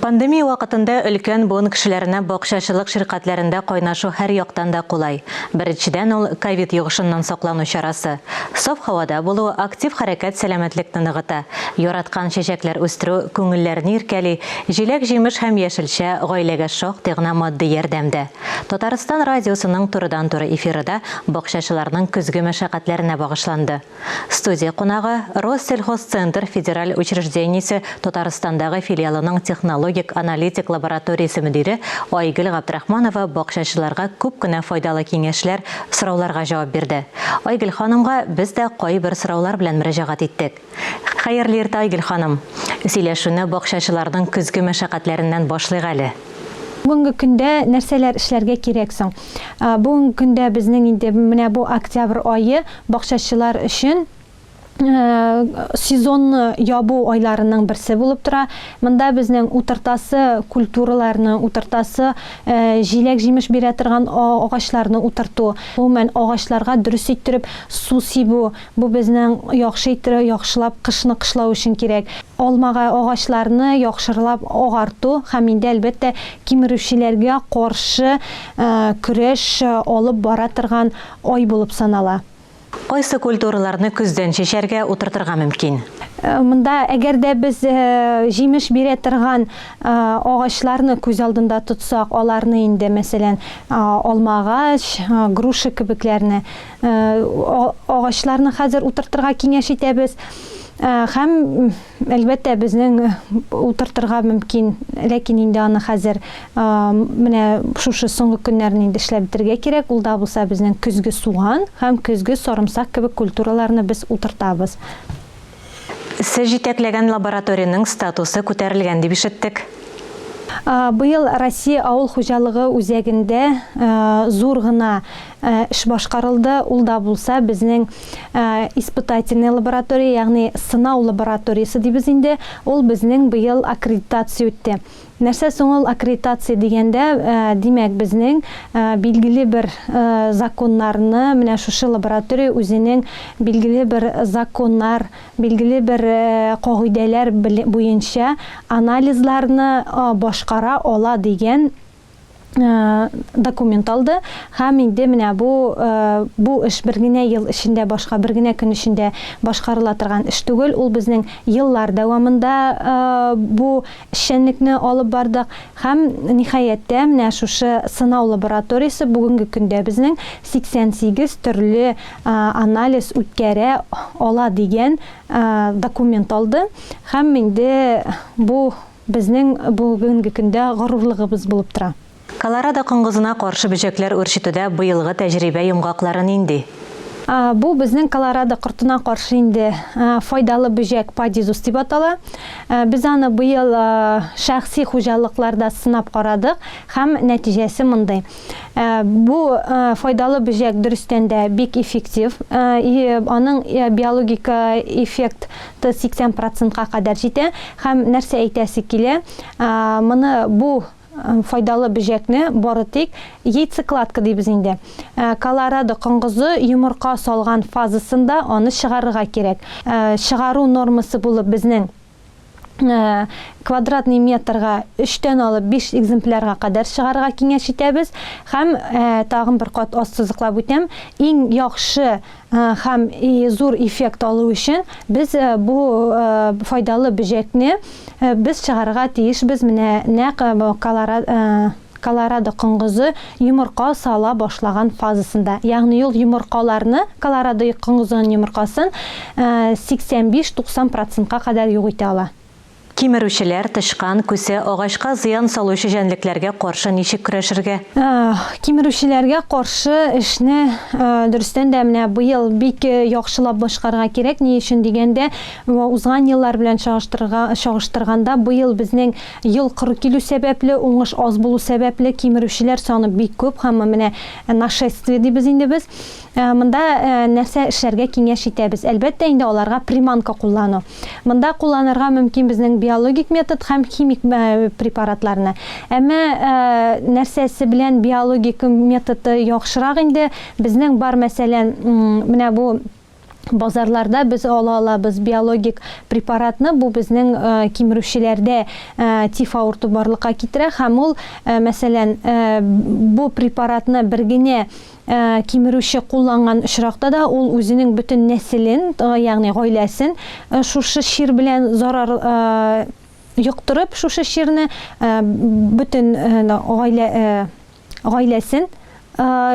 Пандемия вакытында өлкән буын кешеләренә бакчачылык ширкәтләрендә кайнашу һәр яктан да кулай. Беренчедән, ул, ковид йогышыннан саклану чарасы. Саф һавада булу, актив хәрәкәт сәламәтлекне ныгыта. Яраткан чәчәкләр үстерү күңелләрне иркәли, җиләк-җимеш һәм яшелчә гаиләгә шактый гына матди ярдәм дә. Татарстан радиосының турыдан-туры эфиры да бакчачыларның көзге мәшәкатьләренә багышланды. Студия кунагы, Россельхозцентр федераль учреждениесе Татарстандагы филиалының технологик аналитик лабораториясе мөдире Айгөл Габдрахманова бакчачыларга күп кенә файдалы киңәшләр, сорауларга җавап бирде. Айгөл ханымга без дә кайбер сораулар белән мөрәҗәгать иттек. Хәерле иртә, Айгөл ханым! Сөйләшүне бакчачыларның көзге мәшәкатьләреннән башлыйк әле. Бүгенге көндә нәрсәләр эшләргә кирәк соң? Бүгенге көндә безнең инде менә бу октябрь ае бакчачылар өчен сезонны ябу айларының берсе булып тора. Монда безнең утыртасы культураларны, утыртасы җиләк-җимеш бирә торган агачларны утырту, гомумән, агачларга дөрес иттереп су сибү, Бу безнең яхшы иттереп, яхшылап кышны кышлау өчен кирәк. Алмага агачларны яхшырлап агарту һәм инде, әлбәттә, кимерүчеләргә каршы көрәш алып бара торган ай булып санала. Кайсы культураларны көздән чәчәргә, утыртырга мөмкин? Монда, әгәр дә без җимеш бирә торган агачларны күз алдында тотсак, аларны инде, мәсәлән, алмагач, груша кебекләрне, Агачларны хәзер утыртырга киңәш итәбез. Һәм, әлбәттә, безнең утыртырга мөмкин, ләкин инде аны хәзер менә шушы соңгы көннәрне инде эшләп бетерергә кирәк. Ул да булса безнең көзге суган һәм көзге сарымсак кебек культураларны без утыртабыз. Сез җитәкләгән лабораториянең статусы күтәрелгән дип ишеттек. Быел Россия авыл хуҗалыгы үзәгендә зур гына эш башкарылды. Ул да булса безнең испытательная лаборатория, ягъни сынау лабораториясе дибез инде, ул безнең быел аккредитация үтте. Нәрсә соң ул аккредитация дигәндә, димәк, безнең билгеле бер законнарны, менә шушы лаборатория үзенең билгеле бер законнар, билгеле бер кагыйдәләр буенча анализларны башкара ала дигән документ алды. Һәм инде менә бу, бу эш бер генә ел эчендә, башка бер генә көн эчендә башкарыла торган эш түгел. Ул безнең еллар дәвамында бу Эшчәнлекне алып бардык һәм, ниһаятьтә, менә шушы сынау лабораториясе бүгенге көндә безнең 88 төрле анализ үткәрә ала дигән документ алды һәм инде бу безнең бүгенге көндә горурлыгыбыз булып тора. Колорадо коңгызына каршы бөҗәкләр үрчетүдә быелгы тәҗрибә йомгаклары нинди? Бу безнең колорадо кортына каршы инде файдалы бөҗәк падизус дип атала. Без аны быел шәхси хуҗалыкларда сынап карадык һәм нәтиҗәсе мондый. Бу файдалы бөҗәк дөрестән дә бик эффектив. Аның биологик эффекты 80 процентка кадәр җитә. Һәм нәрсә әйтәсе килә, моны бу Файдалы бөҗәкне бары тик яйцекладка дибез инде. Колорадо коңгызы йомырка салган фазасында аны чыгарырга кирәк. Чыгару нормасы булып безнең квадратный метрга өчтән алып 5 экземплярга кадәр чыгарырга киңәш итәбез. Һәм тагын бер кат ассызыклап үтәм, иң яхшы Һәм зур эффект алу өчен без бу файдалы бөҗәкне без чыгарырга тиешбез менә нәкъ колорадо коңгызы йомырка сала башлаган фазасында. Ягъни ул йомыркаларны, колорадо коңгызының йомыркасын 85-90 процентка кадәр юк итә ала. Кимерүчеләр, тычкан, күсе, агачка зыян салучы җәнлекләргә каршы ничек көрәшергә? Кимерүчеләргә каршы эшне, дөрестән дә, менә быел бик яхшылап башкарырга кирәк. Ни өчен дигәндә, узган еллар белән чагыштырганда, быел безнең ел коры килү сәбәпле, уңыш аз булу сәбәпле, кимерүчеләр саны бик күп һәм менә нашествие дибез инде без. Монда нәрсә эшләргә киңәш итәбез? Әлбәттә инде, аларга приманка куллану. Монда кулланырга мөмкин безнең биологик метод һәм химик препаратларны. Әмма нәрсәсе белән биологик метод яхшырак инде? Безнең бар, мәсәлән, менә бу. Базарларда без ала алабыз биологик препаратны, бу безнең кимерүчеләрдә тиф авырту барлыкка китерә һәм ул, мәсәлән, бу препаратны бер генә кимерүче кулланган очракта да ул үзенең бөтен нәселен, ягъни гаиләсен шушы чир белән зарар йоктырып, шушы чирне бөтен гаилә гаиләсен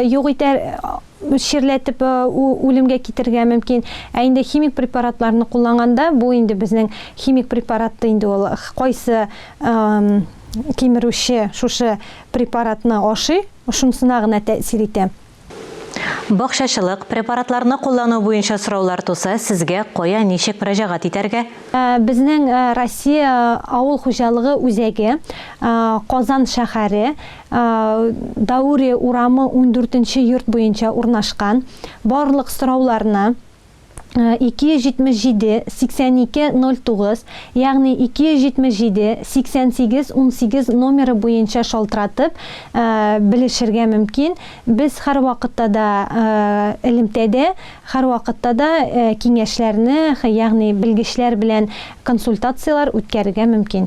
юк итәр, чирләтеп үлемгә китерергә мөмкин. Ә инде химик препаратларны кулланганда, бу инде безнең химик препаратты инде ул кайсы кимерүче шушы препаратны ашый, шунысына гына тәэсир итә. Бакчачылык, препаратларны куллану буенча сораулар туса, сезгә кая, ничек мөрәҗәгать итәргә? Безнең Россия авыл хуҗалыгы үзәге Казан шәһәре, Даурия урамы ундүртенче йорт буенча урнашкан. Барлык сорауларны 277 82 09, ягъни 277 88 18 номеры буенча шалтыратып, белешергә мөмкин. Без һәрвакытта да элемтәдә, һәрвакытта да киңәшләрне, ягъни белгечләр белән консультацияләр үткәрергә мөмкин.